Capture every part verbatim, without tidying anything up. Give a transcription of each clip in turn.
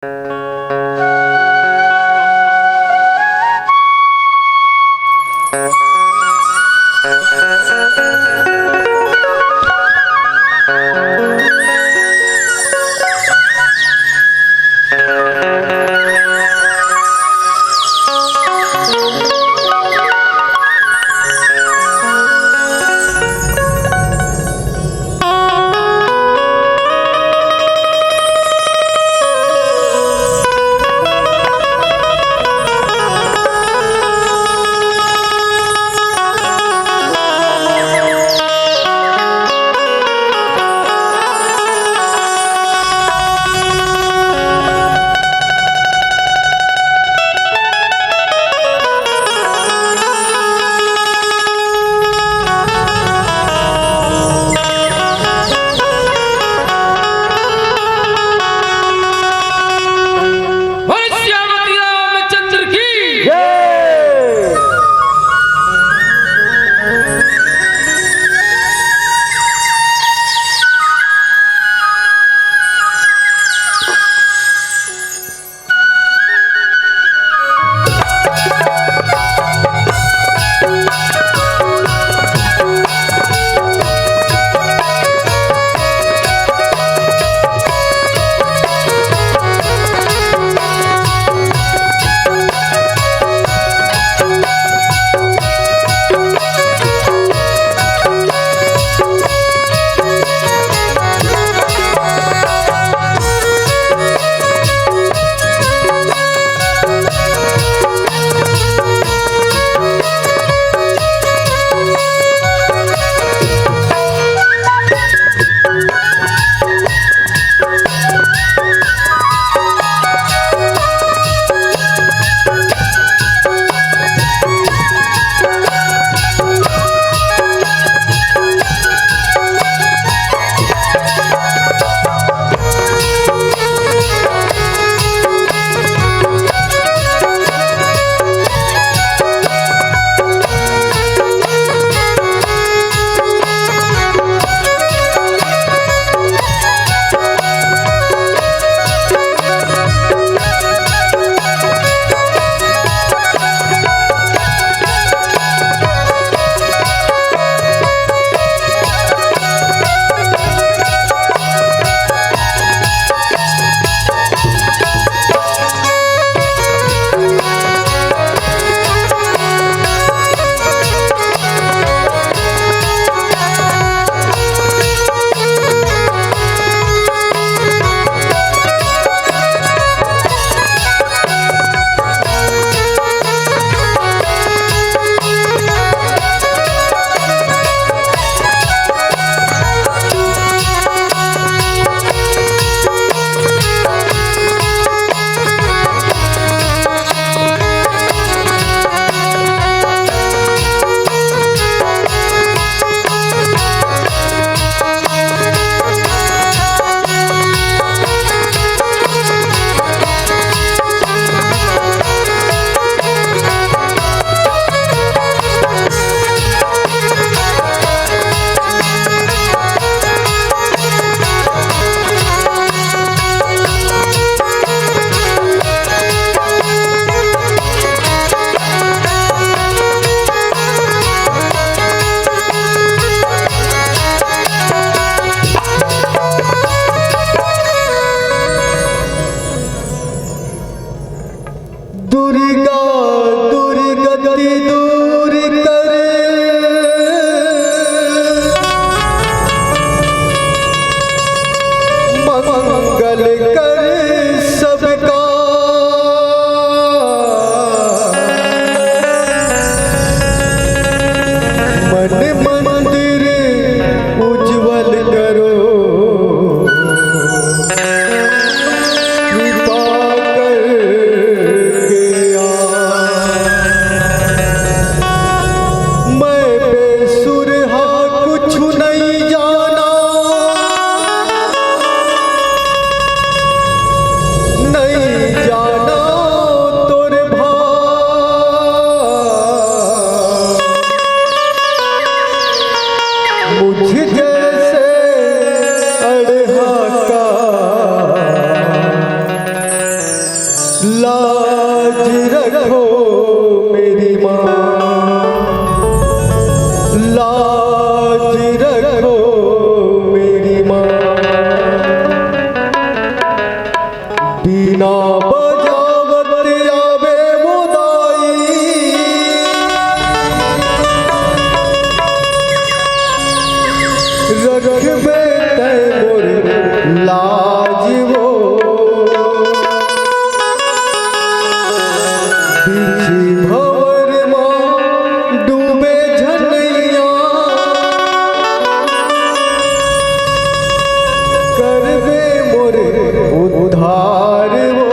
बोल सियावती रामचंद्र की। जय। दुर्गा दुर्गति दूर कर, मंगल कर सबका। मन मंदिर उज्जवल करो, कृपा करके आ। लाज रखो मेरी माँ, लाज रखो मेरी माँ। बीना बजावत आवे वो दाई, रखबे तै मोर लाज वो। बीच भंवर मा डूबे झन नैया, करबे मोर उद्धार वो।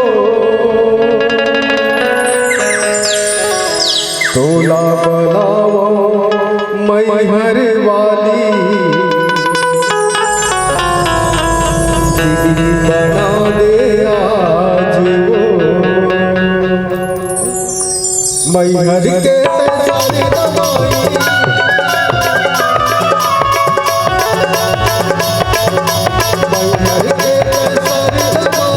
तोला बनावो मैहर वाली, दीदी बना दे आज वो। मैहर के तै सारी दवाई, मैहर के तै सारी दवाई,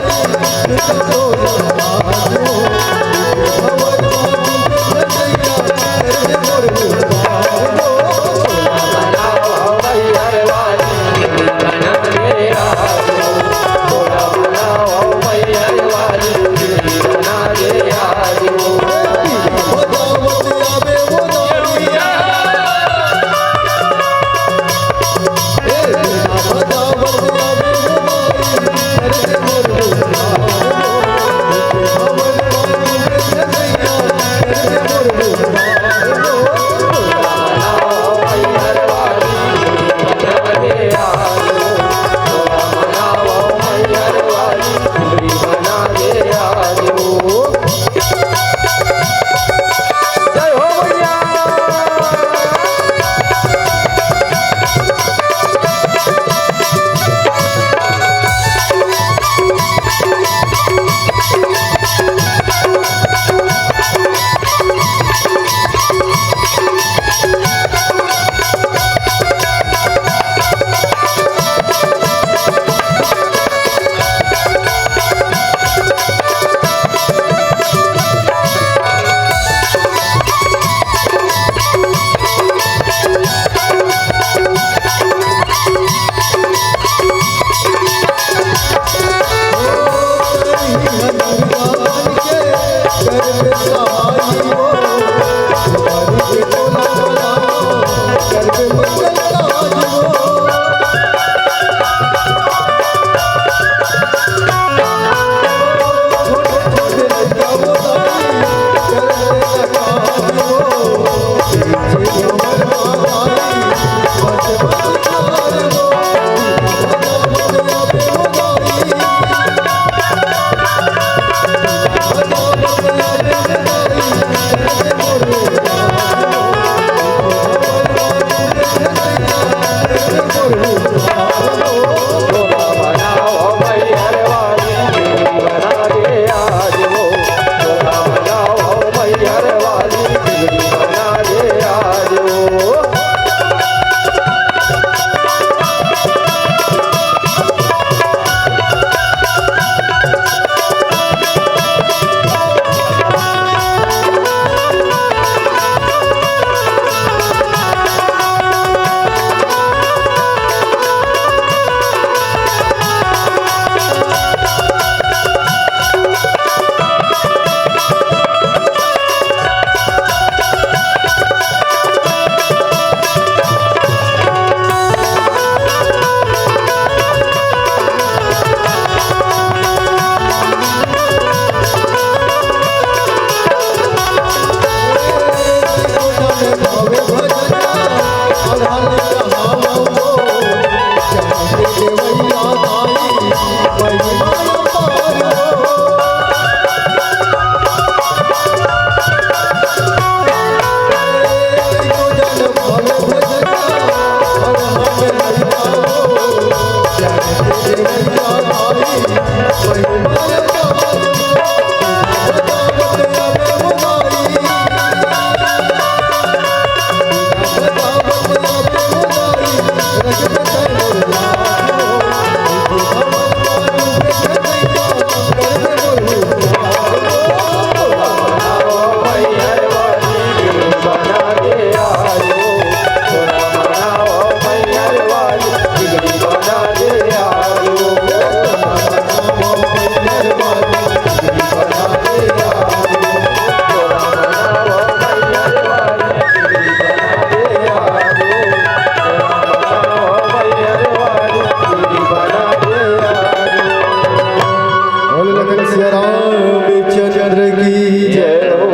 रामचंद्र की जय हो।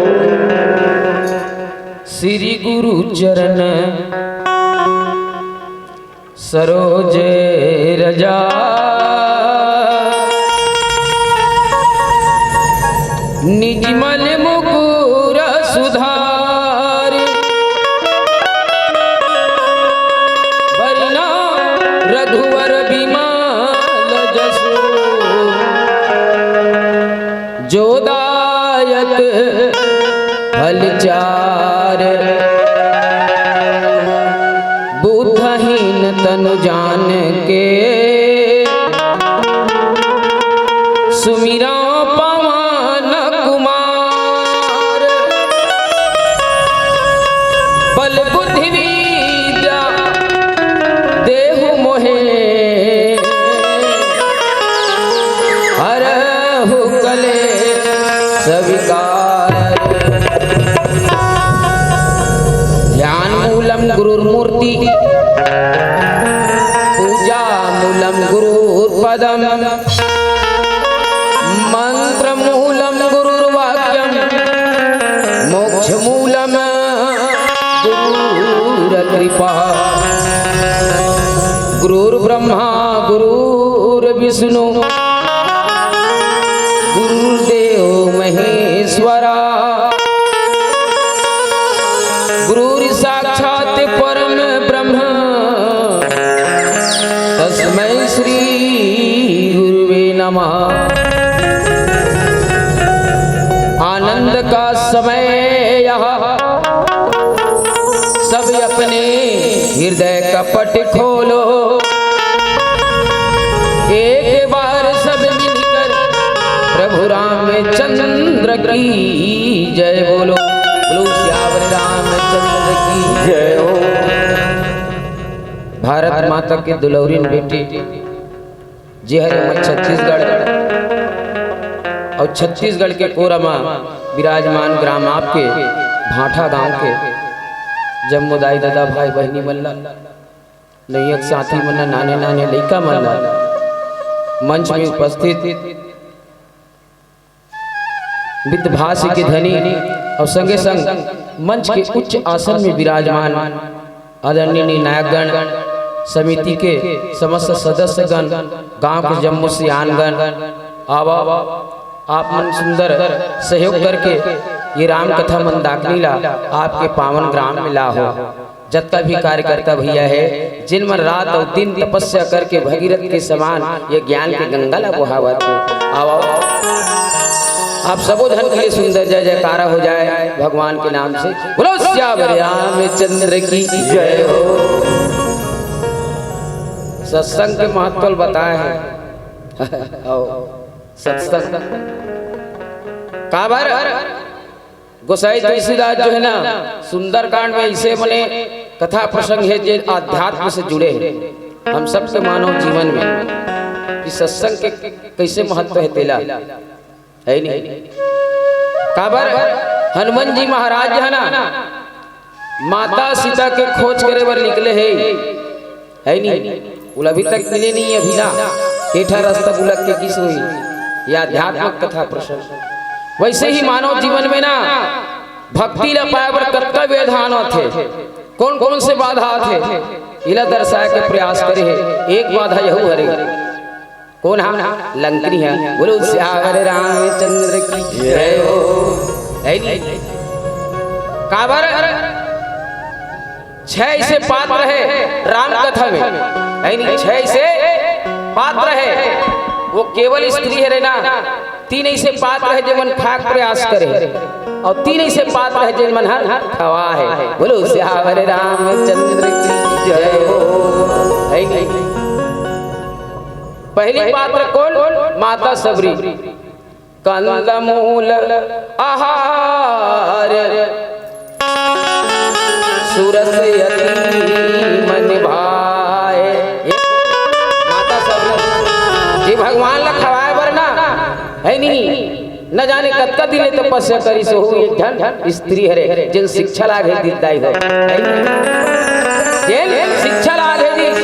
श्री गुरु चरण सरोज रजा, निजमल मुकुर सुधार। बरना रघुवर विमल जसु, जो दायक फल चार। बुद्धहीन तनु जान के, सुमिरा पवन कुमार। बल बुद्धि विद्या देहु मोहे, हरहु कलेस विकार। ध्यान मूलम गुरुर्मूर्ति, पूजा मूलम गुरुर्पदम, मंत्र मूलम गुरुर्वाक्यम, मोक्ष मूलम गुरुर कृपा। गुरुर्ब्रह्मा गुरुर्विष्णु गुरुर्देव महेश्वरा। गुरुर्साक्षात् परम ब्रह्म, तस्मै श्री गुरुवे नमः। आनंद का समय यह, सब अपने हृदय कपट खोलो। एक बार सब मिलकर प्रभु रामचंद्र की जय बोलो। बोलो सियावर रामचंद्र की जय हो। भारत माता के दुलौरिन बेटी, जे हरे हमर छत्तीसगढ़ अउ छत्तीसगढ़ के कोरा म विराजमान ग्राम आपके भांठा गांव के जम्मो दाई ददा भाई बहिनी मन ला, नैयक साथी मन ला, नाने नाने लइका मन ला, मंच में उपस्थित मितभाषी के धनी अउ संगे संग मंच के उच्च आसन में विराजमान आदरणीय निर्णायकगण, समिति के समस्त सदस्यगण, गांव के जम्मो सियानगण, आवा, आप मन सुंदर सहयोग करके ये राम कथा मंदाकिनी ला आपके पावन ग्राम में लाहो। जतका भी कार्यकर्ता भैया हे, जिन मन रात अउ दिन तपस्या करके भगीरथ के समान ये ज्ञान के गंगा ला बोहावत हे, आओ, आओ। आप सबो झन के लिए सुंदर जय जयकारा हो जाए भगवान के नाम से। बोलो सियावर रामचंद्र की जय हो। सत्संग के महत्व ल बताए हे। आओ, सत्संग काबर गोसाई तुलसीदास जो हे ना, सुंदरकांड में अइसे मने कथा प्रसंग हे, जे अध्यात्म से जुड़े हे। हम सबके मानव जीवन में कि सत्संग के कइसे महत्व हे तेला, हे नहीं? काबर हनुमान जी महाराज हे ना, माता सीता के खोज करे बर निकले हे, हे नहीं? ओला अभी तक मिले नहीं हे अभी ना। एठा रस्ता बुलक के किस हुई, ये आध्यात्मिक कथा प्रसंग। वइसे ही मानव जीवन में ना, भक्ति ला पाए बर कतका व्यवधान आथे, कोन कोन से बाधा आथे, एला दर्शाए के प्रयास करे हे। एक बाधा यहू हरे, कोन हा? लंकनी हा। बोलो सियावर रामचंद्र की जय हो। हे नहीं? काबर छह ऐसे पात्र हे राम कथा में, हे नहीं? छह ऐसे पात्र हे, वो केवल स्त्री हरे ना, तीन ऐसे पात्र हे जेमन खाक प्रयास करे हे, अउ तीन ऐसे पात्र हे जेमन हर खवा हे। बोलो सियावर रामचंद्र की जय हो। हे नहीं? पहली पात्र कोन? माता सबरी। कंदमूल आहार सुरस अति मन भाए। माता सबरी जी भगवान ला खवाए बर ना, हे नहीं, न जाने कतका दिन ले तपस्या करिस होही। एक झन स्त्री हरे, जेन शिक्षा लागे दिस दाई हो, हे नहीं? जेन शिक्षा लागे दिस।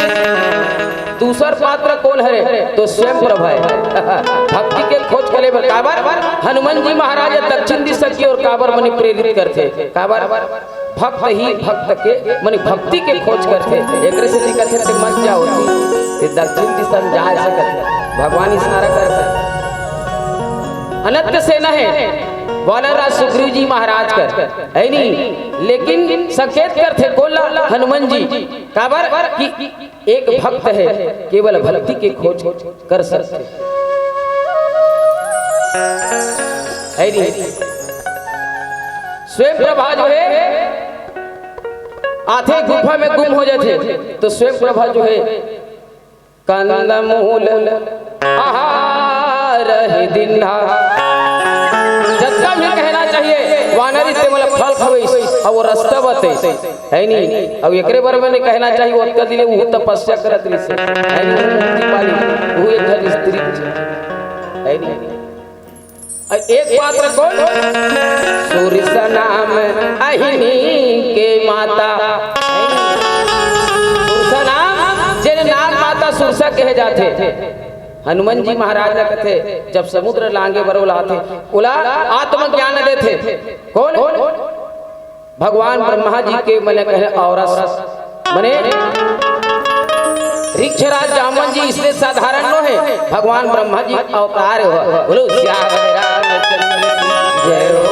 दूसर पात्र कोन हरे? तो स्वयं प्रभा हे। भक्ति के खोज काबर हनुमान जी महाराज दक्षिण दिशा की ओर काबर मने प्रेरित करथे? काबर भक्त ही भक्त के, मने भक्ति के खोज करथे। एकरे से दिखत हे ते मत जाओ, ते दक्षिण दिशा में जा सकत हे। भगवान इशारा करत हे। अनंत सेना हे वानर राज सुग्रीव जी महाराज कर, है नी? लेकिन संकेत करथे कोन ला? हनुमान जी। काबर कि एक भक्त हे, केवल भक्ति के खोज कर सकथे। है नी? स्वयं प्रभा जो हे, आथे गुफा में गुम हो जाथे, तो स्वयं प्रभा जो हे, कंदमूल आहार ही दीन्हा। जतका भी कहना चाहिए, वानर इत्ते मतलब फल खवेस, अउ वो रस्ता बतेस, है नी? अउ एकरे बारे में कहना चाहिए, ओतका दिले वो तपस्या करत रहिस, है नी? मुक्ति पाली, वो एक ठन स्त्री, है नी? अउ एक पात्र कोन? सुरसा नाम अहिनी के माता। सुरसा नाम, जेन नाग माता सुरसा कहे जाथे। हनुमान जी महाराज ला कथे, जब समुद्र लांगे बर ओला आथे, ओला आत्मज्ञान देथे। कोन? भगवान ब्रह्मा जी के मने कहे औरस, मने ऋक्षराज जामवंत जी इसने साधारण नो हे, भगवान ब्रह्मा जी अवतार हो। बोलो सियावर रामचंद्र की जय हो।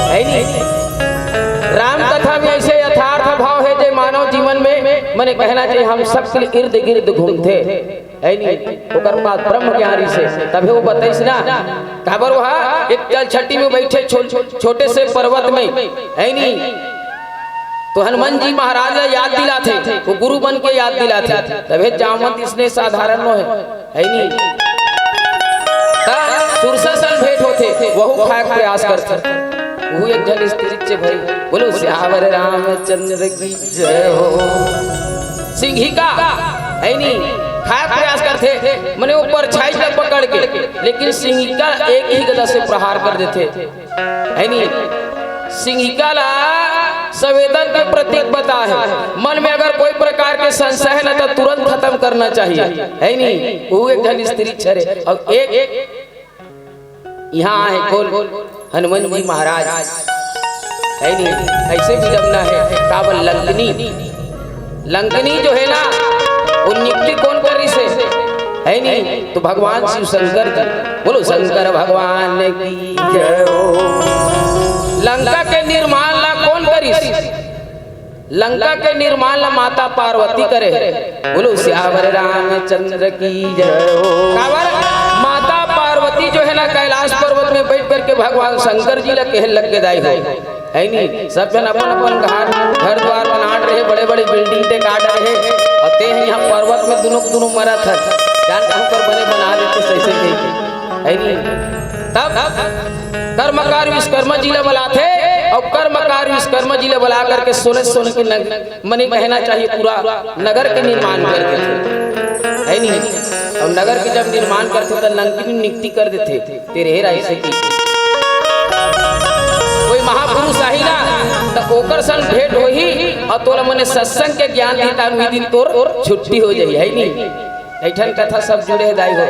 है नी? राम कथा में ऐसे यथार्थ भाव हे जे मानव जीवन में मने कहना चाहिए हम सबके लिए इर्द गिर्द घूमथे। है नी? ओकर पास ब्रह्म ज्ञान से, तभे वो बतइस ना, काबर वहा एक जलछटी में बैठे छो-, छोटे से पर्वत में, है नी? तो हनुमान जी महाराज ला याद दिलाथे, वो गुरु बन के याद दिलाथे, तभे जामवंत इसने साधारण नो हे, है नी? त सुरसा सन भेंट होथे, वहू खाए के प्रयास करथे, वो एक झन स्त्री चे भाई, बोलो सियावर रामचंद्र की जय हो। सिंहिका, है नी, खाए प्रयास करथे, मने वो परछाई ला पकड़ के, लेकिन सिंहिका एक ही गदा से प्रहार कर देथे, है नी। सिंहिका ला संवेदन के प्रतीक बताए हे, मन में अगर कोई प्रकार के संशय हे ना, तो तुरंत खत्म करना चाहिए, है नी। वो एक झन स्त्री हरे, अउ एक यहाँ आहे कोन? हनुमान जी महाराज। है नी? ऐसे विलंबना हे। काबर लंकनी, लंकनी जो हे ना, वो नियुक्ति कोन करिस हे? है नी? तो भगवान शिव शंकर जी। बोलो शंकर भगवान की जय हो। लंका के निर्माण ला कोन करिस? लंका के निर्माण ला माता पार्वती करे हे। बोलो सियावर रामचंद्र की जय हो। काबर माता पार्वती जो हे ना, कैलाश पर्वत में बैठ करके भगवान शंकर जी ला कहे लग गे, दाई हो, है नी, सब झन अपन अपन घर, घर द्वार बनात रहे, बड़े बड़े building ते काट रहे, अउ ते ह यहाँ पर्वत में दुनों दुनों मरत हे, जान कहूँ कर बने बना देते सही सही, है नी। तब कर्मकार विश्वकर्मा जी ला बलाथे, अउ कर्मकार विश्वकर्मा जी ला बला करके सोने सोने के नग-, मने कहना चाहिए पूरा नगर के निर्माण कर देथे, है नी? अउ नगर के जब निर्माण करथे त लंकनी नियुक्ति कर देथे, तेरे हे राय से की कोई महापुरुष आही ना, त ओकर संग भेंट होही, अउ तोला मने सत्संग के ज्ञान दी, तानु ही दिन तोर छुट्टी हो जाही, है नी? ऐठन कथा सब जुड़े हे दाई हो।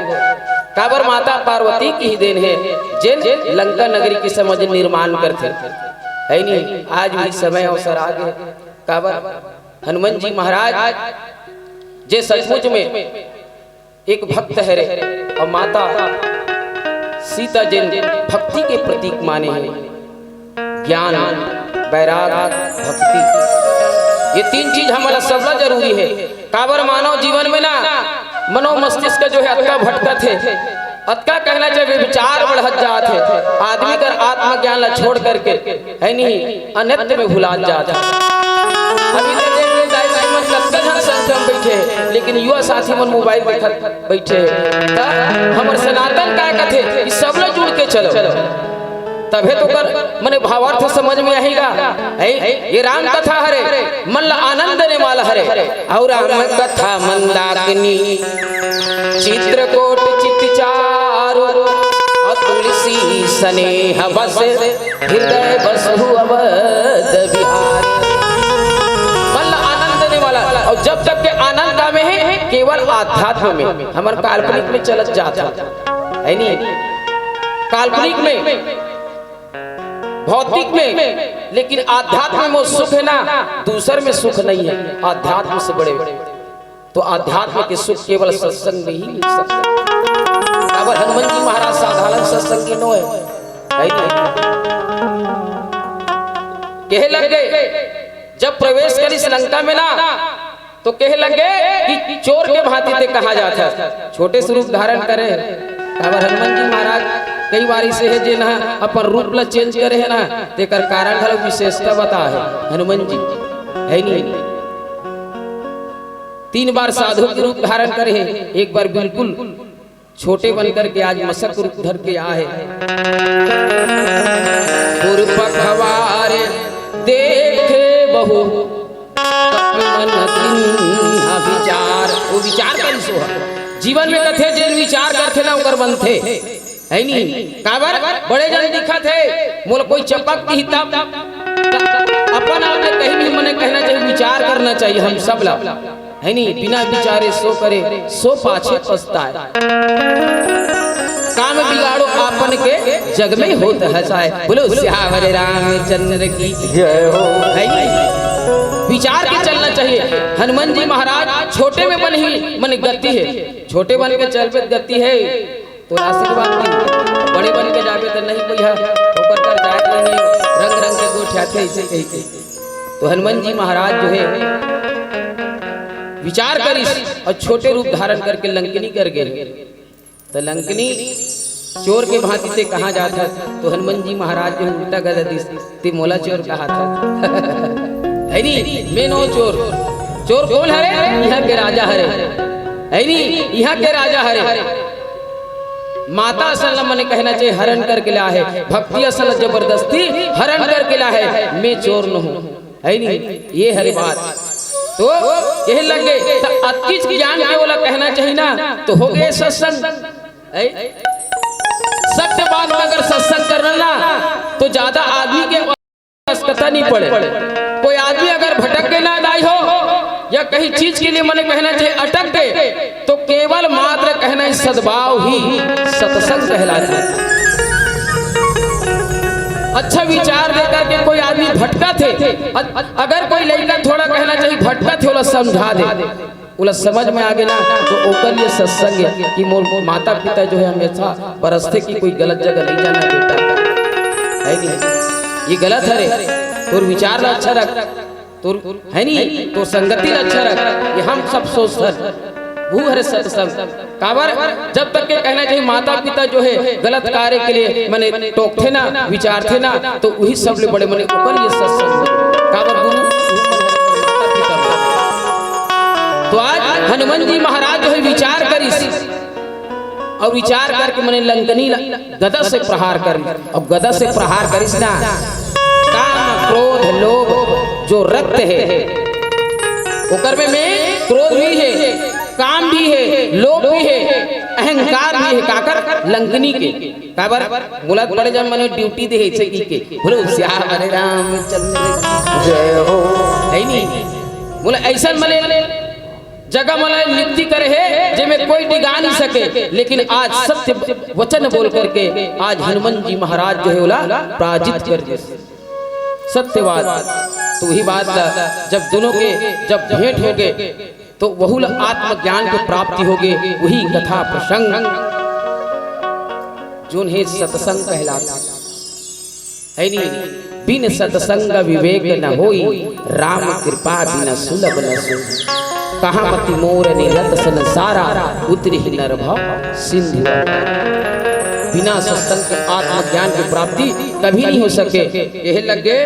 काबर माता पार्वती की ही देन हे, जेन लंका नगरी के समझ निर्माण करथे। है नी? आज भी समय अवसर आ गे। काबर हनुमान जी महाराज जे सचमुच में एक भक्त हरे अउ माता सीता जेन भक्ति के प्रतीक माने हे। ज्ञान, बैराग, भक्ति, ये तीन चीज हमला सबला जरूरी हे। काबर मानव जीवन में ना मनो मस्तिष्क जो हे अतका भटकत हे, अतका कहना चाहिए विचार बढ़त जात हे, आदमी कर आत्मज्ञान ला छोड़ करके, है नी, अन्यत्र में भुलात जात हे। अभी तो देख ले दाई भाई मन कतका झन संग में बैठे हे, लेकिन युवा साथी मन mobile देखत बैठे हे। त हमर सनातन काय कथे कि सब लोग जुड़ के चलो, तभे तो कर मने भावार्थ समझ में आही गा। है, ये राम कथा हरे, मन ला आनंद देने वाला हरे। अउ राम कथा मंदाकिनी, चित्रकूट चित चारु, अउ तुलसी सनेह बस, हृदय बसहु अवध बिहार। मन ला आनंद देने वाला, अउ जब तक के आनंद का में हे, केवल आध्यात्म में, हमन काल्पनिक में चलत जात हन, है नी? काल्पनिक में, भौतिक में, लेकिन आध्यात्म में वो सुख है ना, दूसर में सुख नहीं है, आध्यात्म से बड़े। तो आध्यात्म के सुख केवल सत्संग में ही मिल सकता है। काबर हनुमान जी महाराज साधारण सत्संगी नो है, है नहीं? कहे लग गए, जब प्रवेश करिस लंका में ना, तो कहे लग गए कि चोर के भांति ते कहा जाता है, छोटे स्वरूप धारण करे। काबर हनुमान जी महाराज कई बार इसे है जे ना अपन रूप ला चेंज करे है ना, तेकर कारण घलो विशेषता बता है हनुमान जी, है नहीं? तीन बार साधु के रूप धारण करे है, एक बार बिल्कुल छोटे बन करके आज मसक रूप धर के आ है। पूर्व पखवार देखे बहु मन किन्हा विचार, वो विचार करिस हो। जीवन में कथे जेन विचार करथे ना ओकर बनथे, है नी? काबर बड़े जन दिखत हे, मोला कोई चपक दिही तब। अपन आप ले कहीं भी मने कहना चाहिए, विचार करना चाहिए हम सब ला, है नी? बिना विचारे सो करे, सो पाछे पछताए। काम बिगाड़ो आपन के, जग में होत हँसाए। बोलो सियावर रामचंद्र की जय हो। है नी? विचार के चलना चाहिए। हनुमान जी महाराज छोटे में बन ही मन गति है, छोटे बन के चलबे त गति है। तो आशीर्वाद दी, बड़े बन के जाबे त नहीं कोई है, ओकर कर जाए नहीं, रंग रंग के गोठियाथे ऐसे कही के। तो हनुमान जी महाराज जो है विचार करिस और छोटे रूप धारण करके लंकिनी कर गए। तो लंकिनी चोर के भांति ते कहाँ जात हस? तो हनुमान जी महाराज जो उल्टा गदा दिस, ते मोला चोर कहा था। है नी? मैं नो चोर। चोर कौन हरे? यहाँ के राजा हरे। है नी? यहाँ के राजा हरे। माता असन ला मने कहना चाहिए, हरण करके ला है। भक्ति असन ला जबरदस्ती हरण करके ला है। मैं चोर न हूँ, है नी? ये हरे बात। तो कहे लग गए, तो अतकिच ज्ञान के ओला कहना चाहिए ना, तो हो गए सत्संग। है? सत्य बात में अगर सत्संग करना ना, तो ज्यादा आदमी के आवश्यकता नहीं पड़े। कोई आदमी अगर भटक के ना दाई हो या कहीं चीज के लिए मने कहना चाहिए अटक के, तो केवल मात्र कहना ही सद्भाव ही सत्संग कहलाता है। अच्छा विचार दे करके कोई आदमी भटका थे, अ-, अगर कोई लड़का थोड़ा कहना चाहिए भटका थे, ओला समझा दे, ओला समझ में आ गे ना, तो ओकर लिए सत्संग है कि मोर माता पिता जो है हमेशा परस्ते की कोई गलत जगह नहीं जाना बेटा, है कि नहीं? ये गलत हरे, तोर विचार ला अच्छा रख, तोर, है नी, तोर संगति ला अच्छा रख, ये हम सब सोचथन, वो हरे सत्संग। काबर जब तक के कहना चाहिए माता पिता जो है गलत कार्य के लिए मने टोकथे ना, विचारथे ना, तो वही सबले बड़े मने ओकर लिए सत्संग। काबर गुरु, वो मन हरे माता पिता मन। तो आज हनुमान जी महाराज जो है विचार करिस और विचार करके मने लंकनी ल-, गदा से प्रहार करिस और गदा से प्रहार करिस ना, काम क्रोध लोभ जो रक्त है ओकर में, में क्रोध भी है, काम भी है, लोभ भी है, अहंकार भी है, काकर लंकनी के। काबर बोला बड़े जन मने ड्यूटी दे है इसे की के। बोलो सियावर रामचंद्र की जय हो। है नी? बोला ऐसा मने जगह मने नियुक्ति करे है जेमे कोई डिगा नहीं सके, लेकिन आज सत्य वचन बोल करके आज हनुमान जी महाराज जो है ओला पराजित कर दिए। सत्यवाद। तो वही बात ला जब दोनों के जब भेंट हो गए तो वहू ला आत्मज्ञान के प्राप्ति हो गए। वही कथा प्रसंग जोन है सत्संग कहलाता है नी। बिन सत्संग विवेक न होई, राम कृपा बिना सुलभ न सोई। कहा मति मोर निरत संसारा, उतरी नर भव सिंधु। बिना सत्संग के आत्मज्ञान की प्राप्ति कभी नहीं हो सके। यह लगे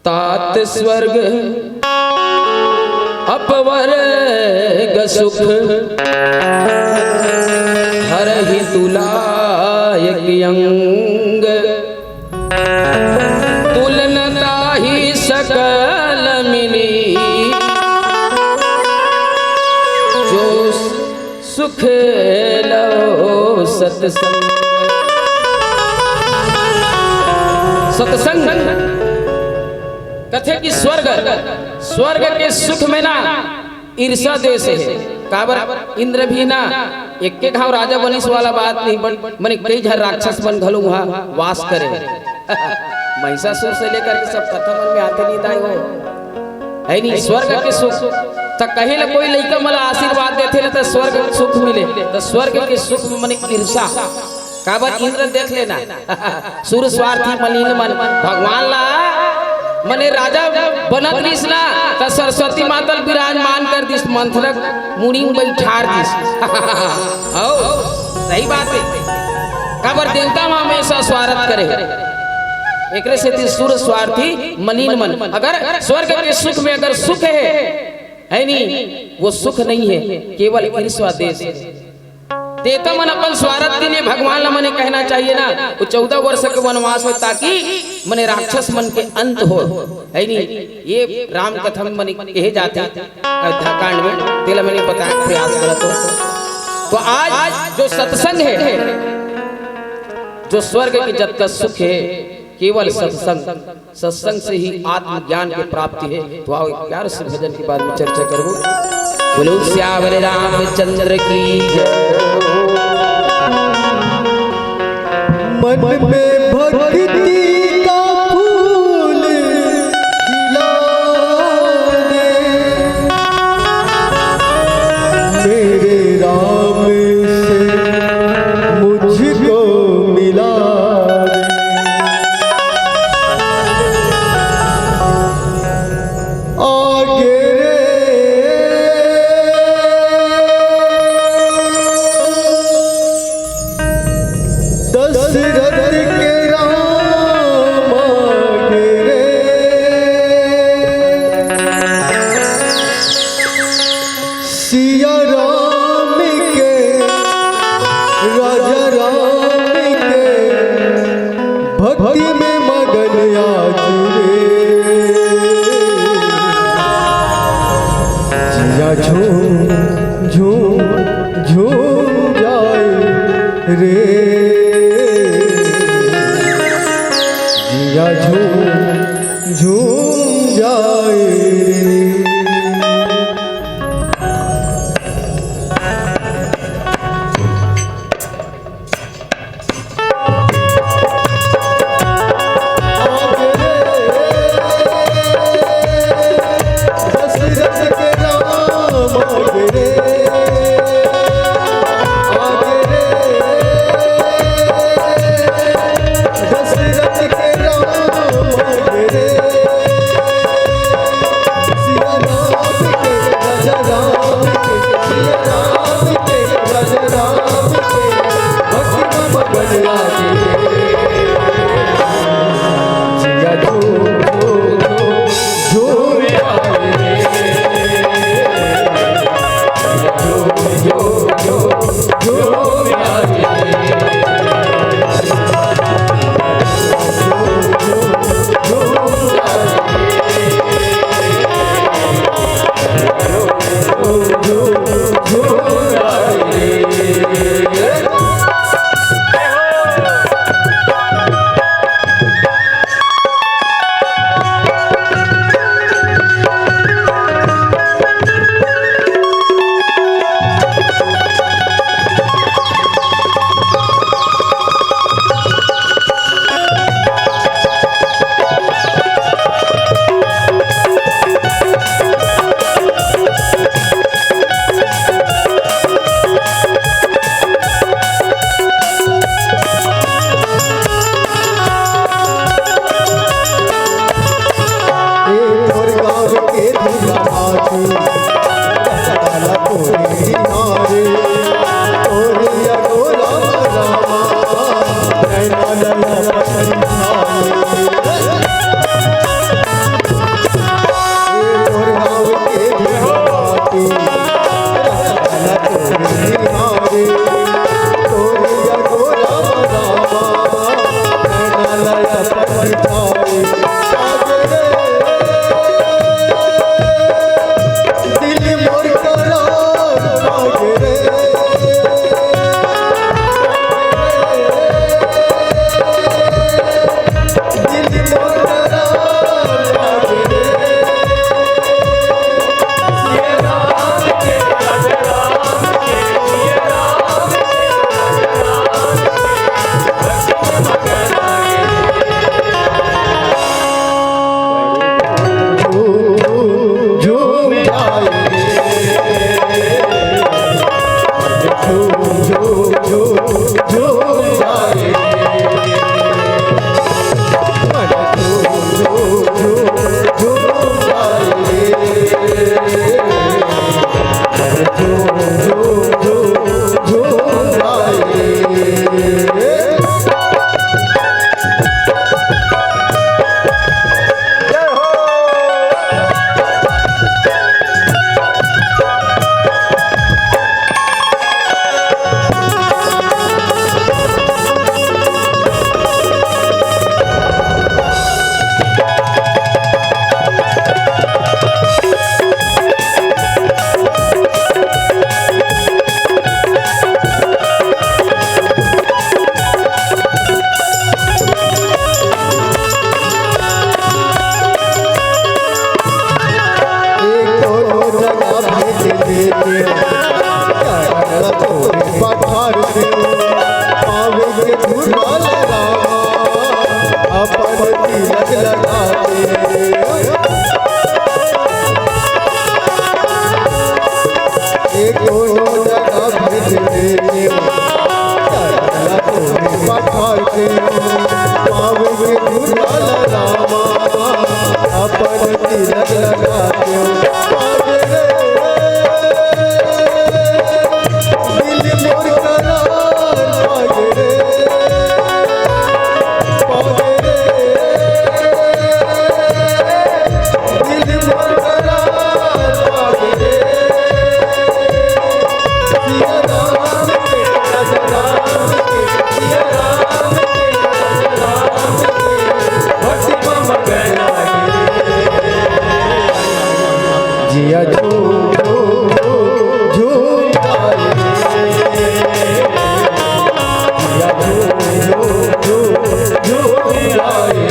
तात स्वर्ग अपवर्ग सुख, हरहि तुलायक अंग। तुलनता ही सकल मिली, जो सुख लो सत्संग। सत्संग कथे कि स्वर्ग, स्वर्ग के सुख में ना ईर्षा द्वेष है। काबर इंद्र भी ना एक के घाव राजा बनिस वाला बात नहीं, बन, बने कई झन राक्षस मन घलो उहाँ वास करे। महिषासुर से लेकर के सब कथा मन में आते नहीं दाई हो, है नहीं? स्वर्ग के सुख, त कहीं ला कोई लइका मन ला आशीर्वाद देथे ना, त स्वर्ग के सुख मिले, त स्वर्ग के सुख में मने ईर्षा। काबर इंद्र देख लेना, सुर स्वार्थी मलिन मन, भगवान ला मने राजा बनत रिस ना, त सरस्वती माता ल विराजमान कर दिस, मंथरा मुड़ी में बैठार दिस। हो, सही बात है। काबर देवता मन हमेशा स्वार्थ करे। एकरे सेती सुर स्वार्थी मलिन मन। अगर स्वर्ग के सुख में अगर सुख है, है नहीं, वो सुख नहीं है, केवल ईर्ष्या द्वेष है। देवता मन अपन स्वार्थ के लिए भगवान ला मने कहना चाहिए ना, वो चौदह वर्ष के वनवास हो, ताकि मने राक्षस मन के अंत हो, है नहीं? ये राम कथा में मने कहे जाते अयोध्या कांड में, तेला मैंने बताए के प्रयास करत हो। तो आज जो सत्संग है, जो स्वर्ग के जतका सुख है, केवल सत्संग, सत्संग से ही आत्मज्ञान की प्राप्ति है। तो आओ, एक प्यार से भजन के बारे में चर्चा करबो। बोलो सियावर रामचंद्र की जय। मन में भक्ति का फूल खिला दे, मेरे राम से मुझको मिला दे। आगे रे दशरथ के राम, आगे रे सिया राम के, राजा राम के, भक्ति में मगन आज रे। जिया झूम झूम झूम जाए रे, जिया झूम झूम जाए रे। पति लग लगा के। एक दोनों जगह भेज देते। पठार के पावे के दूल्हा रामा, अपन तिलक लगा के पावे रे, दिल मोर करार पावे रे, पावे रे, दिल मोर करार पावे रे। सिया राम के, राजा राम के, सिया राम के, राजा राम के, भक्ति पा मगन लागे। जिया झूम झूम झूम गाए। जिया झूम झूम झूम झूम गाए।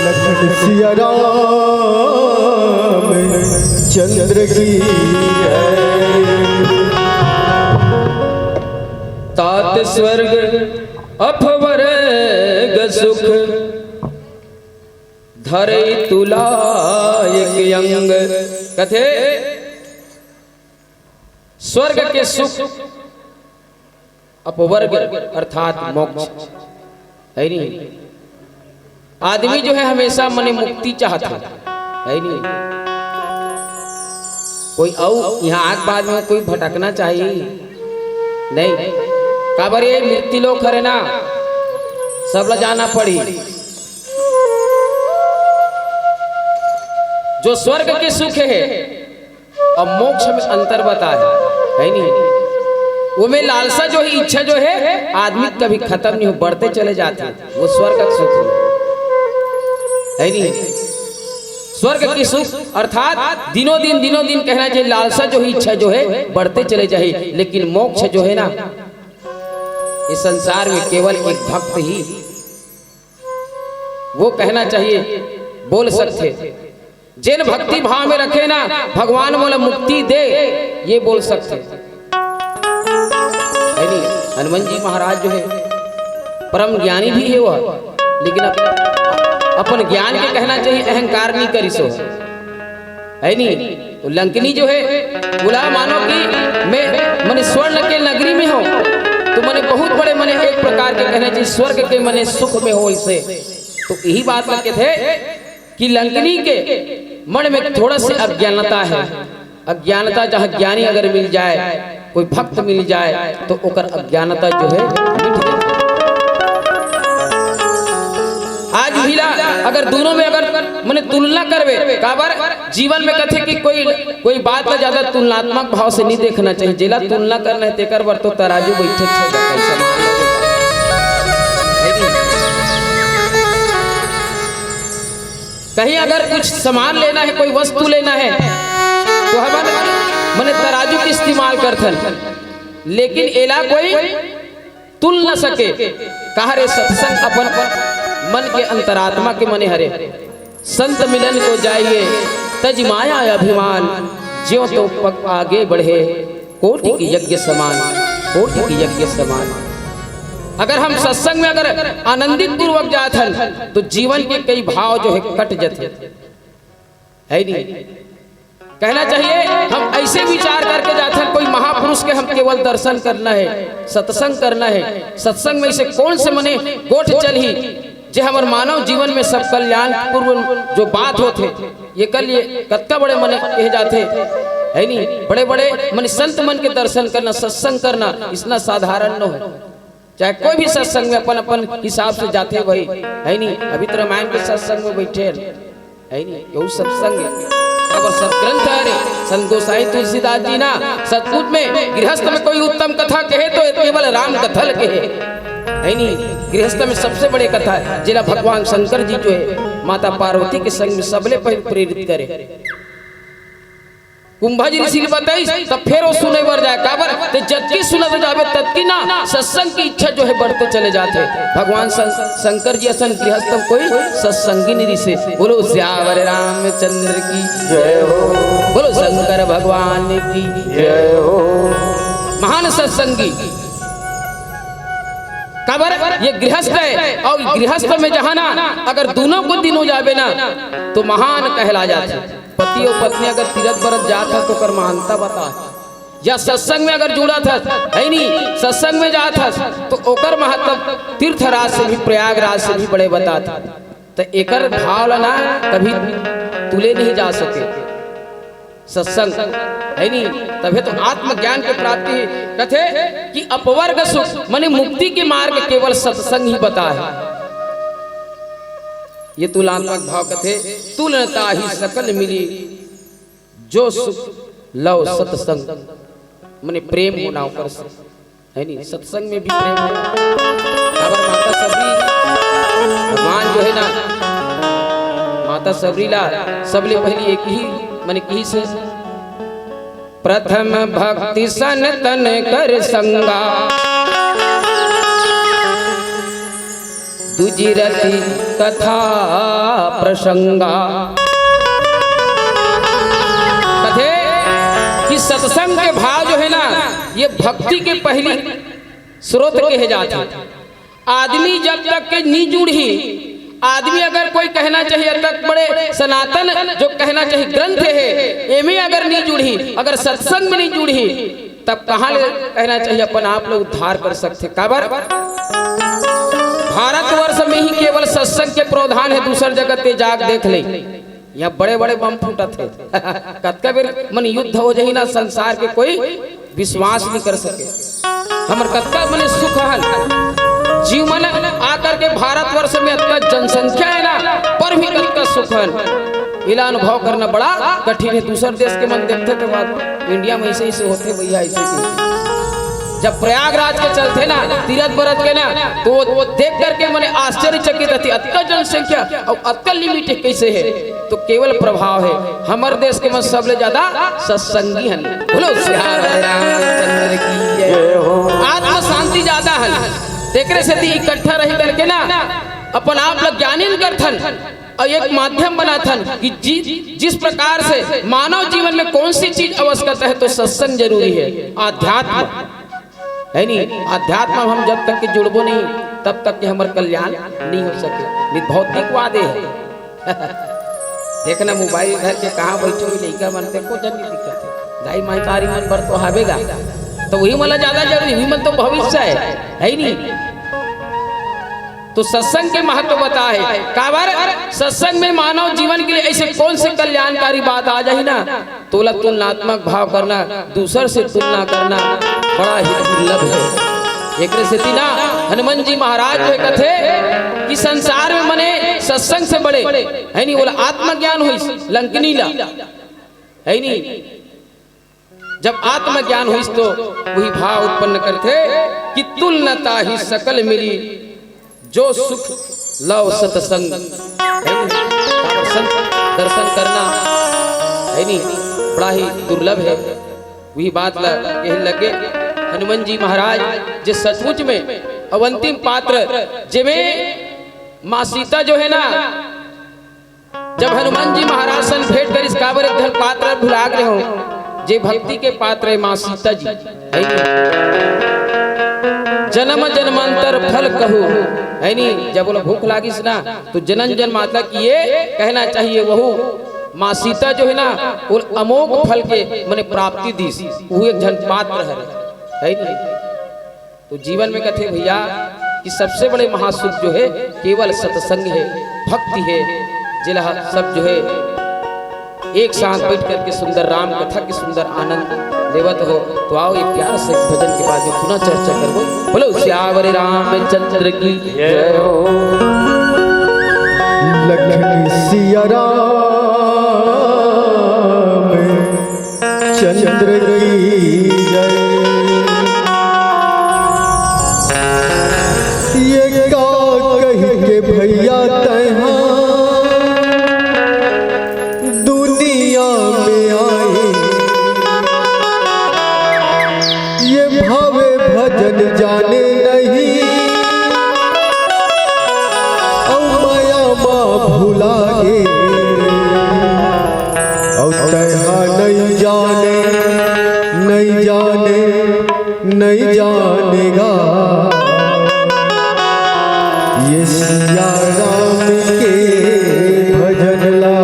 लखन सिया राम चंद्र की जय। तात स्वर्ग अपवर्ग सुख, धरई तुला एक अंग। कथे स्वर्ग के सुख, अपवर्ग अर्थात मोक्ष, है नहीं? आदमी जो है हमेशा मने मुक्ति चाहत है, है नहीं? कोई अउ यहाँ आग बाद में कोई भटकना चाहिए नहीं। काबर ये मृत्यु लोक हरे ना, सब ला जाना पड़ी। जो स्वर्ग के सुख है और मोक्ष में अंतर बताए, है नहीं? वो में लालसा जो है, इच्छा जो है, आदमी कभी खत्म नहीं हो, बढ़ते चले जाते हैं। वो स्वर्ग का सुख है, है नहीं? स्वर्ग की सुख अर्थात दिनों दिन, दिनों दिन कहना चाहिए, लालसा जो है, इच्छा जो है, बढ़ते चले जाए। लेकिन मोक्ष जो है ना, इस संसार में केवल एक भक्त ही वो कहना चाहिए, बोल सकते। जेन भक्ति भाव में रखे ना, भगवान मोला मुक्ति दे, ये बोल सकते। है नहीं? हनुमान जी महाराज जो है, परम ज्ञानी भी है वह, लेकिन अप-, अपन ज्ञान के कहना चाहिए, अहंकार नहीं करिस हो। है नहीं? तो लंकिनी जो है, बोला, मानो कि मैं, मने स्वर्ण के नगरी में हूँ, तो मने बहुत बड़े, मने एक प्रकार के कहना चाहिए, स्वर्ग के मने सुख में हो इसे। तो यही बात लगे थे कि लंकिनी के मन में थोड़ा सी अज्ञानता है। अज्ञानता जहाँ ज्ञानी अगर मिल जाए, कोई भक्त मिल जाए, तो ओकर अज्ञानता जो है मिट जाए। आज भी ला, अगर दोनों में अगर मने तुलना करबे, काबर जीवन में कथे कि कोई, कोई बात ला ज्यादा तुलनात्मक भाव से नहीं देखना चाहिए। जेला तुलना करना है, तेकर बर तो तराजू बैठे छे, कहीं अगर कुछ सामान लेना है, कोई वस्तु लेना है, तो हमन मने तराजू के इस्तेमाल करथन, लेकिन एला कोई तुल न सके। कहा रे सत्संग अपन मन के अंतरात्मा के मने हरे। संत मिलन को जाइए तज माया अभिमान, ज्यों तो पग आगे बढ़े कोटि के यज्ञ समान, कोटि के यज्ञ समान। अगर हम सत्संग में अगर आनंदित पूर्वक जात हन, तो जीवन के कई भाव जो है कट जाते, है नहीं? कहना चाहिए, हम ऐसे विचार करके जात हन, कोई महापुरुष के हम केवल दर्शन करना है, सत्संग करना है। सत्संग में से कौन से मने गोठ चलही, जे हमर मानव जीवन में सब कल्याण पूर्व जो बात होथे, एकर लिए कतका बड़े मने कहे जाथे, है नहीं? बड़े बड़े मने संत मन के दर्शन करना, सत्संग करना, इसना साधारण न हो। चाहे कोई भी सत्संग में अपन अपन हिसाब से जाथे भाई, है नहीं? अभी तो रामायण के सत्संग में बैठे हैं, है नहीं? केहू सत्संग है। अगर सदग्रंथ हरे, संत गोसाई तुलसीदास जी ना, सतपुत में गृहस्थ में कोई उत्तम कथा कहे तो केवल राम कथा ल कहे, है नी? गृहस्थ में सबसे बड़े कथा है, जेला भगवान शंकर जी जो है, माता पार्वती के संग में सबले पहले प्रेरित करे। कुंभा जी ऋषि ल बताइस, तब फेर वो सुने बर जाए। काबर? ते जतकी सुनत जाबे, ततकी ना सत्संग की इच्छा जो है बढ़ते चले जाथे। भगवान शं-, शंकर जी असन गृहस्थ कोई सत्संगी नहीं रिसे। बोलो सियावर रामचंद्र की जय हो। बोलो शंकर भगवान की जय हो। महान सत्संगी। काबर? ये गृहस्थ है और गृहस्थ में जहाँ ना अगर दोनों को दिन हो जाबे ना तो महान कहला जाथे। पति और पत्नी अगर तीरथ बरत जात हस तो ओकर महानता बता, या सत्संग में अगर जुड़त हस, है नी, सत्संग में जात हस तो ओकर महत्व तीर्थराज से भी, प्रयागराज से भी बड़े बतात। तो एकर भाव ला ना कभी तुले नहीं जा सके। सत्संग, है नी, तभे तो आत्मज्ञान के प्राप्ति कथे कि अपवर्ग सुख माने मुक्ति के मार्ग केवल सत्संग ही बता है। ये तुलनात्मक भाव कथे, तुलनता ही सकल मिली, जो सुख लव सत्संग, माने प्रेम होना ओकर से, है नी? सत्संग में भी प्रेम है। काबर माता सबरी, भगवान जो है ना, माता सबरी ला सबले पहली एक ही, माने कहिस, प्रथम भक्ति सन तन कर संगा, दूजी रति कथा प्रसंगा। कथे कि सत्संग के भाव जो है ना, ये भक्ति के पहली स्रोत कहे जाथे। आदमी जब तक के नी जुड़ही, आदमी अगर कोई कहना चाहिए, तक बड़े सनातन जो कहना चाहिए ग्रंथ है, एमे अगर नी जुड़ही, अगर सत्संग में नी जुड़ही, तब कहाँ ले कहना चाहिए अपन आप लोग उद्धार कर सकथे? काबर? भारतवर्ष में ही केवल सत्संग के प्रावधान है, दूसर जगत ते जाग देख ले, यहाँ बड़े बड़े बम फूटत है। कतका बेर मन युद्ध हो जाही ना, संसार के कोई विश्वास नहीं कर सके। हमर कतका मने सुख हन, जीव मन आकर के भारतवर्ष में अतका जनसंख्या है ना, पर भी कतका सुख हन। इला अनुभव करना बड़ा कठिन है। दूसर देश के मन देखथे तो बात, इंडिया में ऐसे ऐसे होथे भैया, ऐसे के। जब प्रयागराज के चलथे ना, तीरथ बरत के ना, तो वो, वो देख करके मने आश्चर्यचकित रहथे, अतका जनसंख्या और अतका लिमिट कैसे है? तो केवल प्रभाव है। हमर देश के मन सबले ज्यादा सत्संगी हन। बोलो सियावर रामचंद्र की जय। जय हो। आत्म शांति ज्यादा हन, तेकरे सेती इकट्ठा रही करके ना अपन आप ल ज्ञानीन करथन और एक माध्यम बनाथन कि जि-, जिस प्रकार से मानव जीवन में कौन सी चीज आवश्यकता है, तो सत्संग जरूरी है, अध्यात्म, है नी? अध्यात्म हम जब तक के जुड़बो नहीं, तब तक के हमर कल्याण नहीं हो सके। नहीं, भौतिकवाद है। देखना, मोबाइल धर के कहाँ बैठे हुए लइका मन, ते को जन नहीं दिखत है। दाई महतारी मन बर तो हावेगा, तो वही मन ज्यादा जरूरी, वही मन तो भविष्य है, है नी? तो सत्संग के महत्व बता है। काबर? सत्संग में मानव जीवन के लिए ऐसे कौन से कल्याणकारी बात आ जाही ना, तोला तुलनात्मक भाव करना, दूसर से तुलना करना बड़ा ही दुर्लभ है। एकरे सेती ना हनुमान जी महाराज जो कथे कि संसार में मने सत्संग से बड़े, है नी, बोला आत्मज्ञान होइस लंकिनी ला, है नी? जब आत्मज्ञान होइस तो वही भाव उत्पन्न करथे कि तुलनता ही सकल मिली, जो सुख लव सत्संग। है नी? दर्शन, दर्शन करना, है नी, बड़ा ही दुर्लभ है। वही बात ला कहे लगे हनुमान जी महाराज, जे सचमुच में अब अंतिम पात्र, जेमे माँ सीता जो है ना, जब हनुमान जी महाराज सन भेंट करिस, काबर एक झन पात्र भुला गए हो, जे भक्ति के पात्र है माँ सीता जी, है नी? जन्म जन्मांतर फल कहू, है नी? जब बोला भूख लागिस ना, तो जनन जन्मांतर की ये कहना चाहिए, वहू माँ सीता जो है ना, वो अमोघ फल के मने प्राप्ति दीस, वो एक झन पात्र है, है नी? तो जीवन में कथे भैया कि सबसे बड़े महासुख जो है केवल सत्संग है, भक्ति है, जेला सब जो है एक साथ बैठ करके सुंदर राम कथा की सुंदर आनंद लेवत हो। तो आओ एक प्यार से भजन के बाद में पुनः चर्चा करबो। बोलो सियावर रामचंद्र की जय हो। लखन सिया राम चंद्र की जय। ये का कहि के भैया तैहा दुनिया में आए, ये भावे भजन जाने नहीं, अउ मया मा भुला गे। अउ तैहा नहीं जाने, नहीं जाने, नहीं जाने गा ये सिया राम के भजन ला।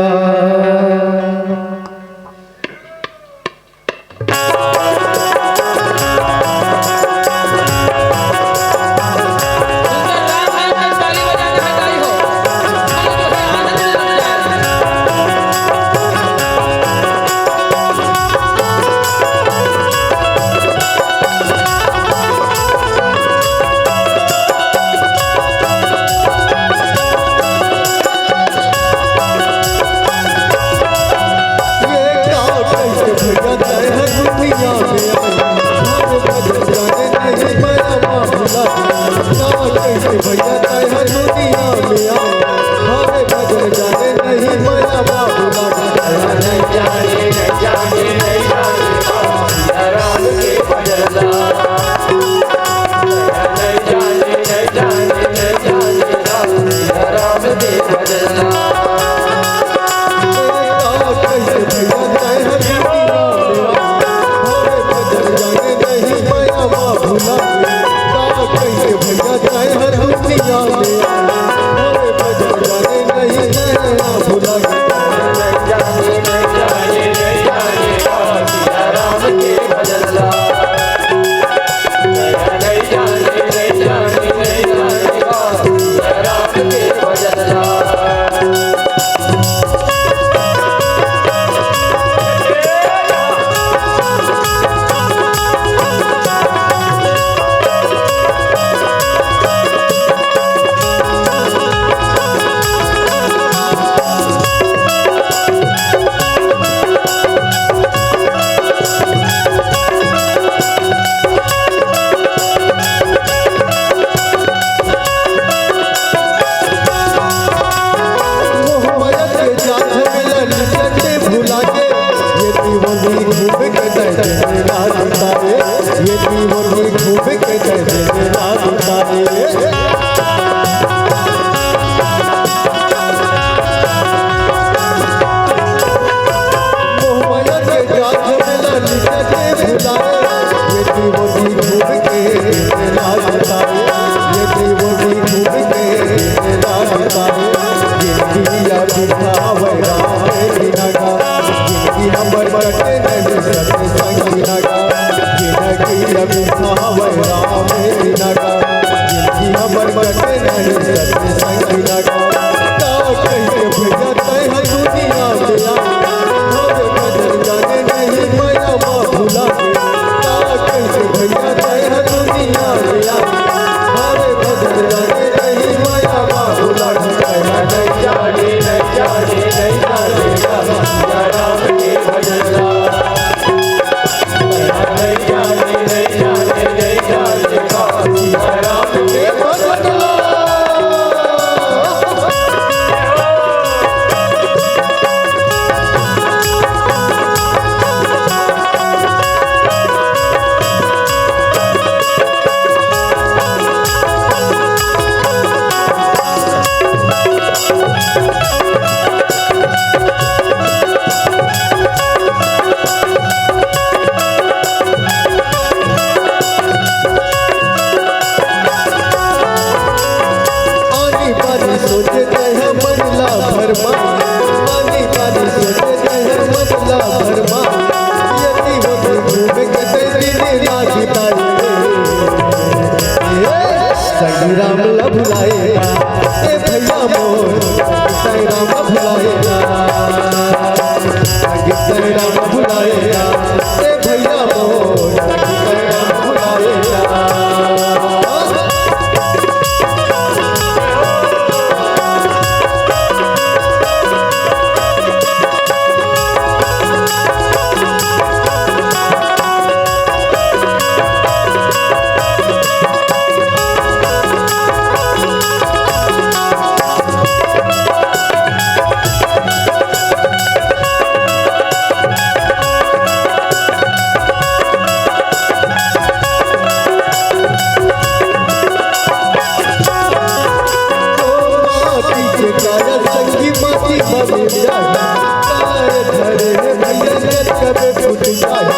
कब फूट जाही,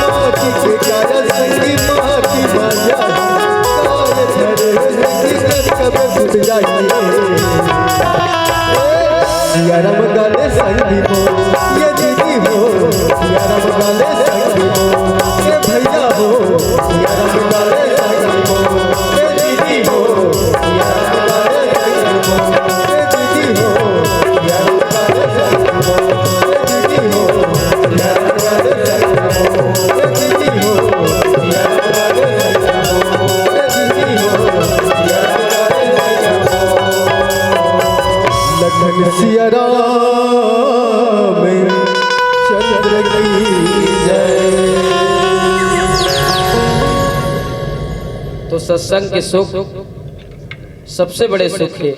माटी के काया संगी माटी मा जाही, काय धरे संगी कब फूट जाही। सियाराम गाले संगी हो, ये दीदी हो, सियाराम गाले संगी हो, ये भैया हो, सियाराम गाले संगी हो, ये दीदी हो, सियाराम गाले संगी हो, ये दीदी हो, सियाराम गाले संगी हो, ये दीदी हो, सियाराम गाले संगी हो, ये दीदी हो, सियाराम गाले संगी हो, ये दीदी हो, सियाराम गाले संगी हो। लखन सिया राम चंद्र की जय। तो सत्संग के सुख सबसे बड़े सुख हे।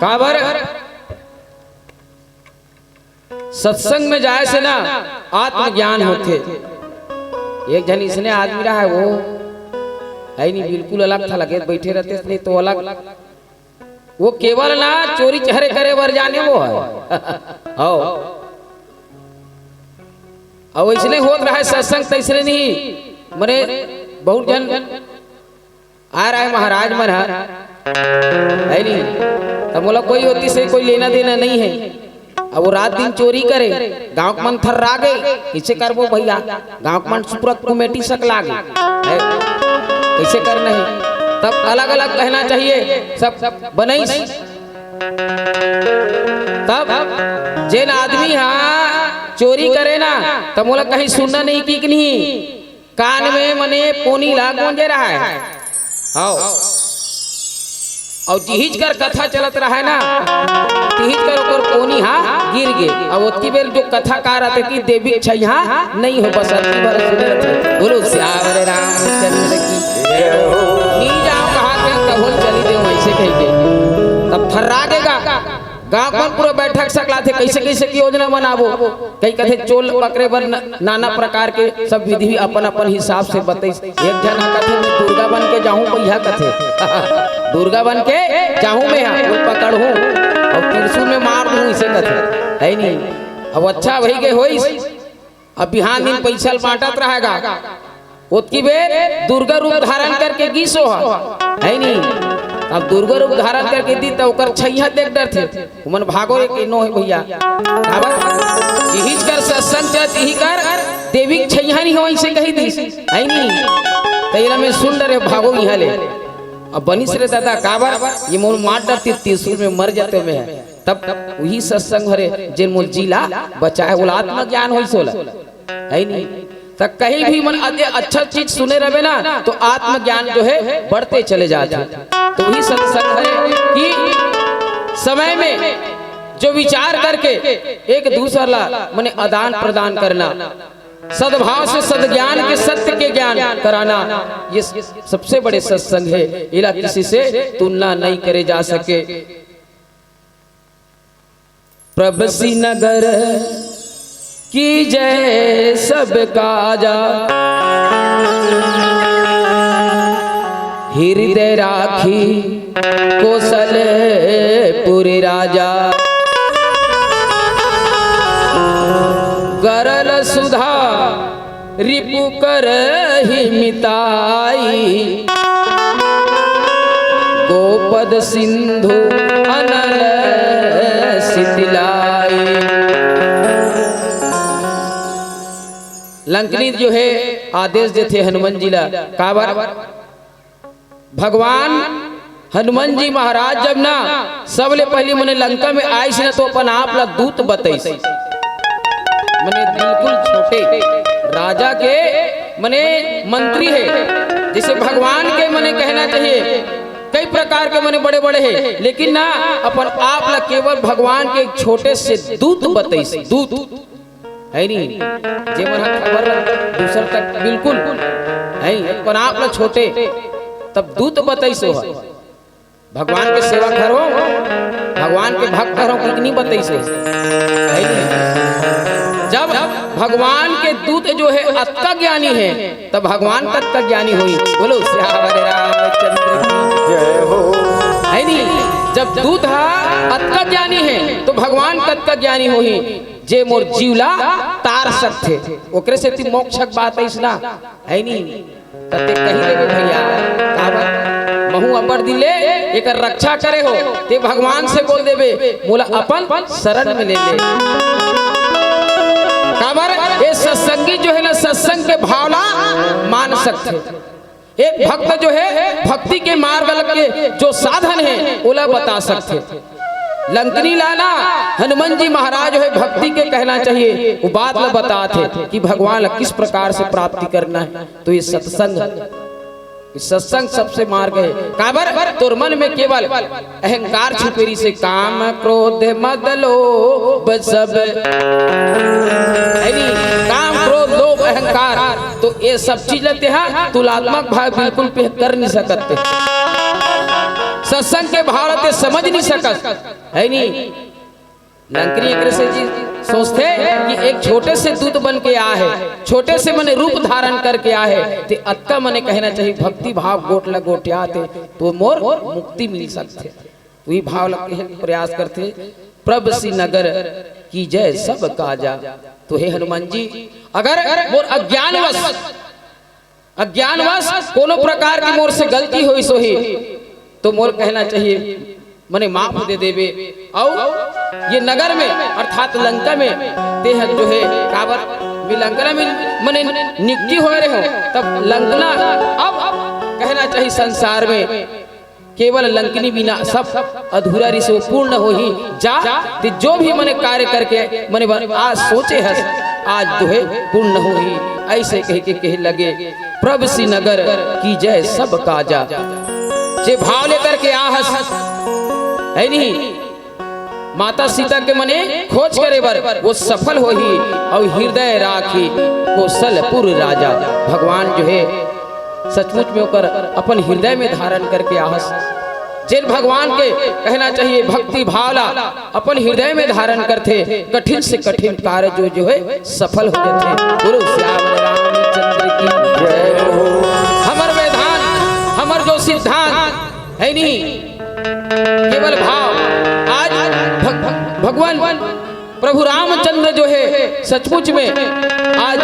काबर? सत्संग में जाए से ना आत्मज्ञान होथे। एक झन इसने आदमी रहा है, वो है नहीं, बिल्कुल अलग था, लगे बैठे रहते नहीं तो अलग। वो केवल ना चोरी चहरे करे बर जाने वो है। हो। अउ अइसने होत रहे सत्संग, तइसने नहीं, मने बहुत झन आ रहे महाराज मन ह, है नहीं, त मोला कोई ओती से कोई लेना देना नहीं है। अब वो रात दिन चोरी करे, गांव के मन थर्रा गे, कइसे करबो भैया, गांव के मन सुपुरत कमेटी सकला गे, है, कइसे करना है? तब अलग-अलग कहना चाहिए, सब बनइस। तब जेन आदमी हा चोरी करे ना, त मोला कहीं सुनना नहीं कि, कि नहीं, कान में मने पोनी ला गोंजे रहा है। हव। अउ जिहिच कर कथा चलत रहा है ना, तिहिच कर ओकर पोनी हा गिर गे। अउ ओतकी बेर जो कथाकार आथे कि देवी छइहा नहीं हो, बस अतकी बार सुने रथे। बोलो सियावर रामचंद्र की। जय हो। नी जाओ कहा के कहोल चली देव, ऐसे कह के। तब थर्रा देगा। गांव मन पूरा बैठक सकलाथे, कइसे कइसे की योजना बनाबो। कई कथे चोल पकड़े बर न-, नाना प्रकार के सब विधि अपन अपन हिसाब से बतइस। एक झन ह कथे, "मैं दुर्गा बन के जाहूं भैया," कथे। "दुर्गा बन के जाहूं मैं, हा, वो पकड़हूं अउ त्रिशूल में मार दूं," इसे कथे, है नहीं। अब अच्छा वही के होइस। अब बिहान दिन पइसा ल बांटत रहेगा। ओतकी बेर दुर्गा रूप धारण करके गिस ओ ह, है नी? अब दुर्गा रूप धारण करके दिस त ओकर छइहा देख डरथे। ओमन भागो रे कि नो हे भैया। काबर? जिहिच कर सत्संग चलत, इही कर देवी के छइहा नहीं हो, अइसे कहि दिस, है नी? त एला मैं सुन डरे, भागो इहां ले। अब बनिस रे दादा, काबर? ये मोर मार डरतिस, त्रिशूल में मर जातेंव मैं। तब उही सत्संग हरे, जेन मोर जी ला बचाए, ओला आत्मज्ञान होइस ओला। है नहीं? त कहीं भी मन अति अच्छा चीज सुने रहे ना, तो आत्मज्ञान जो है, बढ़ते चले जाथे। तो उही सत्संग है कि समय में जो विचार करके एक दूसर ला मने आदान प्रदान करना, सद्भाव से सद्ज्ञान के, सत्य के ज्ञान कराना, ये सबसे बड़े सत्संग है। इला किसी से तुलना नहीं करे जा सके। प्रभु श्रीनगर की जय सब काजा, हृदय राखी कोसलपुर राजा। गरल सुधा रिपु करहि मिताई, गोपद सिंधु अनल सितलाई। लंकनी जो है आदेश देथे हनुमान जी ला, काबर? भगवान हनुमान जी महाराज जब ना सबले पहली मने लंका में आइस ना, तो अपन आप ला दूत बतइस। मने बिल्कुल छोटे राजा के मने मंत्री है, जैसे भगवान के मने कहना चाहिए कई प्रकार के मने बड़े बड़े है, लेकिन ना अपन आप ला केवल भगवान के एक छोटे से दूत बतइस। दूत है नी, जे मन ह खबर ला दूसर तक बिल्कुल है, अपन आप ला छोटे, तब दूत बतइस ओ ह। भगवान के सेवक हरो, भगवान के भक्त हरो, कितनी बतइस ओ ह, है नी? जब भगवान के दूत जो है अतका ज्ञानी है, तब भगवान कतका ज्ञानी होही। बोलो सियावर रामचंद्र की जय हो। है नी? जब दूत हा अतका ज्ञानी है, तो भगवान कतका ज्ञानी होही। जे मोर जीव ला तार सकथे, ओकरे सेती मोक्ष के बात आइस ना, हे नी? त तें कहि देबे भइया, काबर? महूं अब्बड़ दिन ले एकर रक्षा करे हों, तें भगवान से बोल देबे, मोला अपन शरण में ले ले। काबर? ए सत्संगी जो हे ना, सत्संग के भाव ला मान सकथे। एक भक्त जो हे, भक्ति के मार्ग के जो साधन हे, ओला बता सकथे। लंकिनी ला ना, हनुमान जी महाराज हे, भक्ति के कहना चाहिए, वो बात ला बताथे कि भगवान ला किस प्रकार से प्राप्ति करना हे। तो ये सत्संग, ये सत्संग सबसे मार्ग हे। काबर? तोर मन में केवल अहंकार छुपे रहिसे, काम, क्रोध, मद, लोभ, सब। हे नी? काम, क्रोध, लोभ, अहंकार, तो ये सब चीज ला तेहा तुलनात्मक भाव बिल्कुल पे कर नहीं सकत। सत्संग के भाव ला तें समझ नहीं सकत, हे नी? लंकिनी एकरे से जी सोचथे कि एक छोटे से दूत बन के आ हे, छोटे से मने रूप धारण करके आ हे, ते अतका मने कहना चाहिए भक्ति भाव गोठ ला गोठियाथे, तो मोर मुक्ति मिल सकथे। उही भाव ला कहे के प्रयास करथे, "प्रभ श्री नगर कीजय सब काजा।" तो हे हनुमान जी, अगर मोर अज्ञानवश, अज्ञानवश कोनो प्रकार के मोर से गलती होइस होही, तो मोर कहना चाहिए, मने माफ दे देबे। अउ ये नगर में अर्थात लंका में तेह जो हे, काबर मैं लंका में मने नियुक्ति होय रहे हों, तब लंका अब कहना चाहिए संसार में केवल लंकिनी बिना सब अधूरा रहिसे, वो पूर्ण होही। जा, ते जो भी मने कार्य करके मने बर-, आज सोचे हस, आज जो हे पूर्ण होही। अइसे कहिके कहे लगे, "प्रभ श्री नगर कीजय सब काजा।" जे भाव लेकर के आ हस, हे नी? माता सीता के मने खोज करे बर, वो सफल होही। अउ हृदय राखी कौशलपुर राजा, भगवान जो हे सचमुच में ओकर अपन हृदय में धारण करके आ हस। जेन भगवान के कहना चाहिए भक्ति भाव ला अपन हृदय में धारण करथे, कठिन से कठिन कार्य जो, जो हे सफल हो जाथे। बोलो सियावर रामचंद्र की जय हो। हमर विधान, हमर जो सिद्धांत हे नी, केवल भाव। आज भग-, भगवान प्रभु रामचंद्र जो हे सचमुच में आज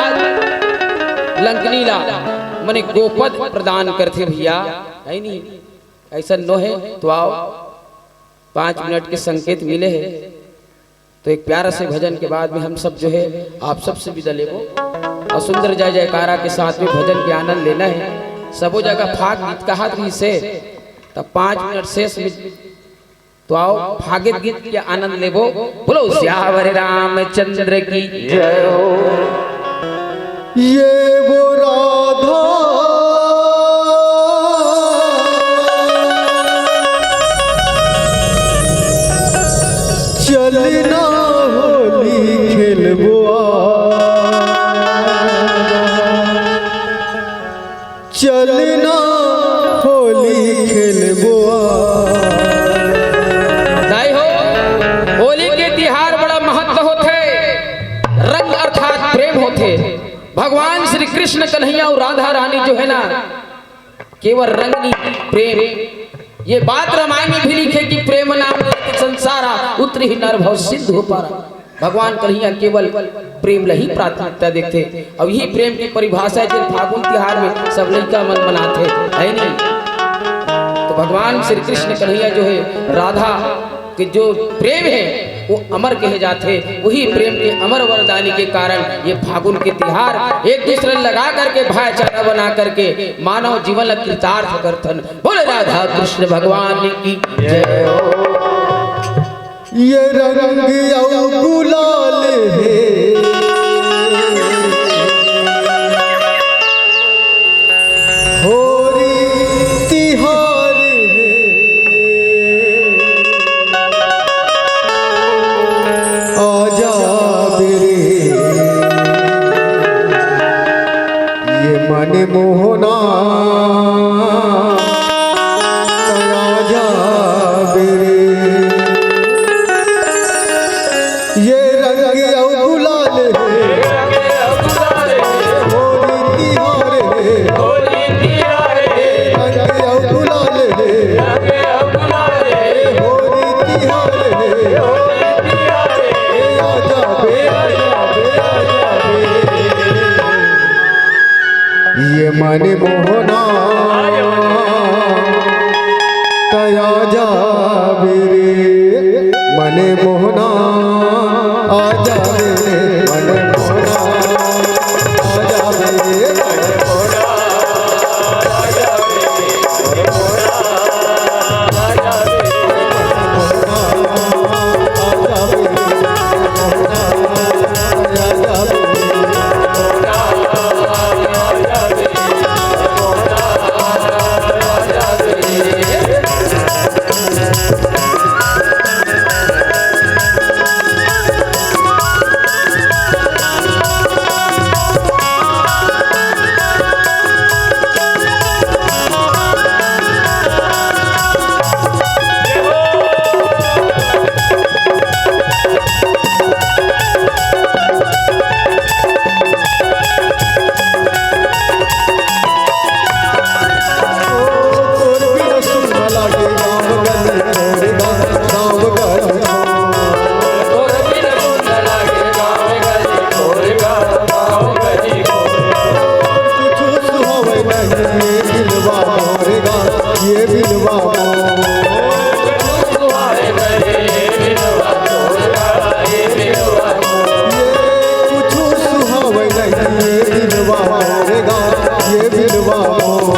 लंकिनी ला मने गोपद प्रदान करथे भइया, हे नी? अइसन नो हे तो आओ, पाँच मिनट के संकेत मिले हे। तो एक प्यारा से भजन के बाद में हम सब जो हे आप सबसे विदा लेबो अउ सुंदर जय जयकारा के साथ में भजन के आनंद लेना हे। सबो जगह फाग गीत कहत रहिसे, त पाँच मिनट शेष में तो आओ फाग गीत के आनंद लेबो। बोलो सियावर रामचंद्र की जय हो। ये वो राधा चलना होली खेलबो आ। चलना होली खेलबो आ। दाई हो, होली के तिहार बड़ा महत्व होथे। रंग अर्थात प्रेम होथे। भगवान श्री कृष्ण कन्हैया अउ राधा रानी जो हे ना, केवल रंग नहीं, प्रेम। ये बात रामायण में भी लिखे कि "प्रेम नाम रस संसारा, उतरहि नर भव सिंधु पारा।" भगवान कन्हैया केवल प्रेम ल ही प्राथमिकता देखथे। अउ यही प्रेम की परिभाषा हे, जेन फागुन तिहार में सब लइका मन मनाथे, हे नी? तो भगवान श्री कृष्ण कन्हैया जो हे, राधा के जो प्रेम हे, वो अमर कहे जाथे। वही प्रेम के अमर वरदानी के कारण ये फागुन के तिहार एक दूसरे लगा करके, भाईचारा बना करके मानव जीवन ला कृतार्थ करथन। बोले राधा कृष्ण भगवान की जय हो। ये रंग अउ गुलाल हे, होरी तिहार हे, आजा बेरे ये मन मोहना, आजा बेरे ये रंग मने मोहना, तया जाबे रे, मने मोहना, आ जाबे रे, मने मोहना, आ जाबे रे, मने मोहना, आ जाबे रे, मने मोहना। ये दिलवा मोर। ये कुछु सुहावे नहीं, ये दिलवा मोर गा, ये दिलवा मोर।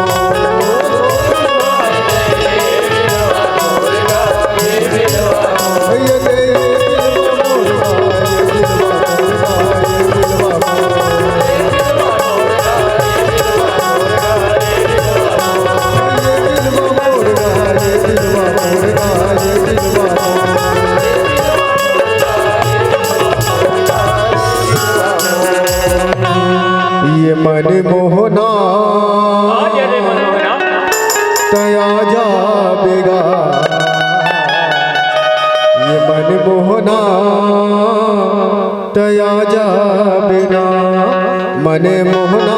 ये दिलवा मोर गा, ये दिलवा मोर गा, ये दिलवा मोर। ये मन मोहना, तया जाबे गा। ये मन मोहना, तया जाबे ना। मन मोहना,